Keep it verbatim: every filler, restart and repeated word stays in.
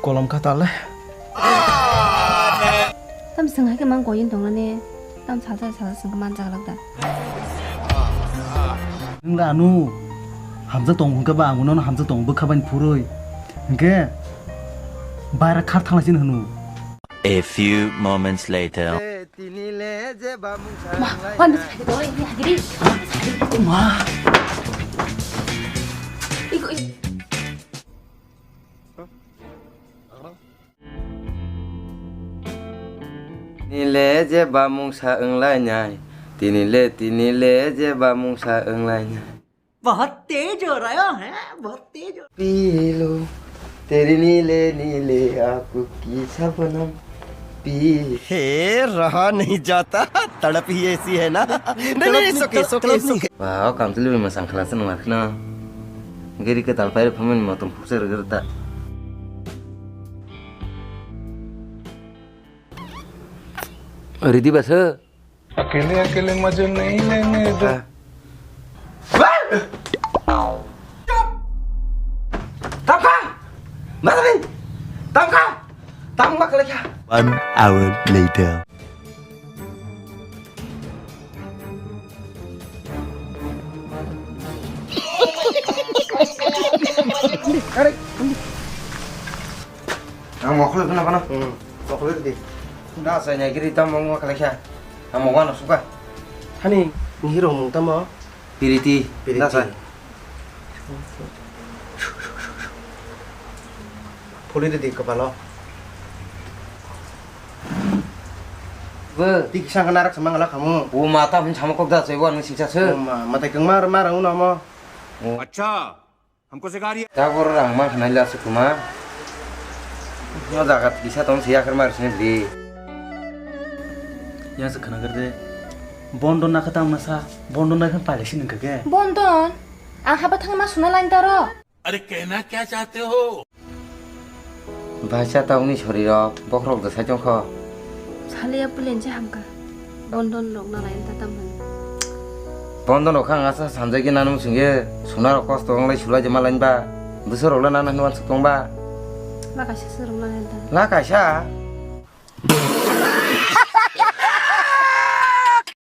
Kolom kha tale. Tam swng hai khe mang koiyin tongnani. Tam salsa salsa swng khe manjak lak da. Nwng la anu hamjak tong hwnkhe ba ang nono hamjak tong bwkha bani phurwi. Hwnkhe baira khar thanglaisini hwnu. A few moments later. Tini le je bamung Ma, sanglai wan nai. Bwsa hagi dole, ini hagi di. Ma. Iko, iko. Tini le je bamung sa wnglainai. Tini le, tini le je bamung sa wnglainai. बहुत तेज हो रहा है, बहुत तेज हो। P low तेरी नीले नीले आंखों की शबनम पी। हे रहा नहीं जाता, तड़प ही ऐसी है ना। नहीं, नहीं, नहीं, it's okay, it's okay, it's okay। Wow, kam tuli ma sang khala sen mar khna. Giri ke tal pair phamen ma tum phukse rwgwrwk ta. Ridi basa. अकेले अकेले मजे नहीं लेने दो। Tamkha! Matabi! Tamkha! Tamkha kala kya? One hour later. Are, ang mokol kena kana? Hmm, mokol di. Da saya nyagiri tam mong kala kya? Ang mokol suka. Hani, ni hero mung tamo? Piriti, Piriti. Da saya. Phuli di di kepala. Be, di kisang kena rak semang ala kamu. O mata pun sama kok da saya buat musik sasa. O ma, mata keng mar mar uno mo. O. अच्छा, हमको सिखा रही है। Tabor rang ma khnai la sukuma. No jaga kisa tong siya kar mar sini bri. Yang se khana gerde. Bondon na kata masa, bondon na kan pale sini kake. Bondon, ang haba thang ma suna lain taro. अरे कहना क्या चाहते हो? Bhaisa ta uni sori rok bokhorok da sai tongkho. Saliya pulen je hamka. Bondon rok na lain ta tam han. Bondon rok khang asa sanjagi nanu singye suna rok kosto onglai sulai jema lain ba. Buso rok la nana hinwan suk tong ba. La kaisa se rok na lain ta. La kaisa.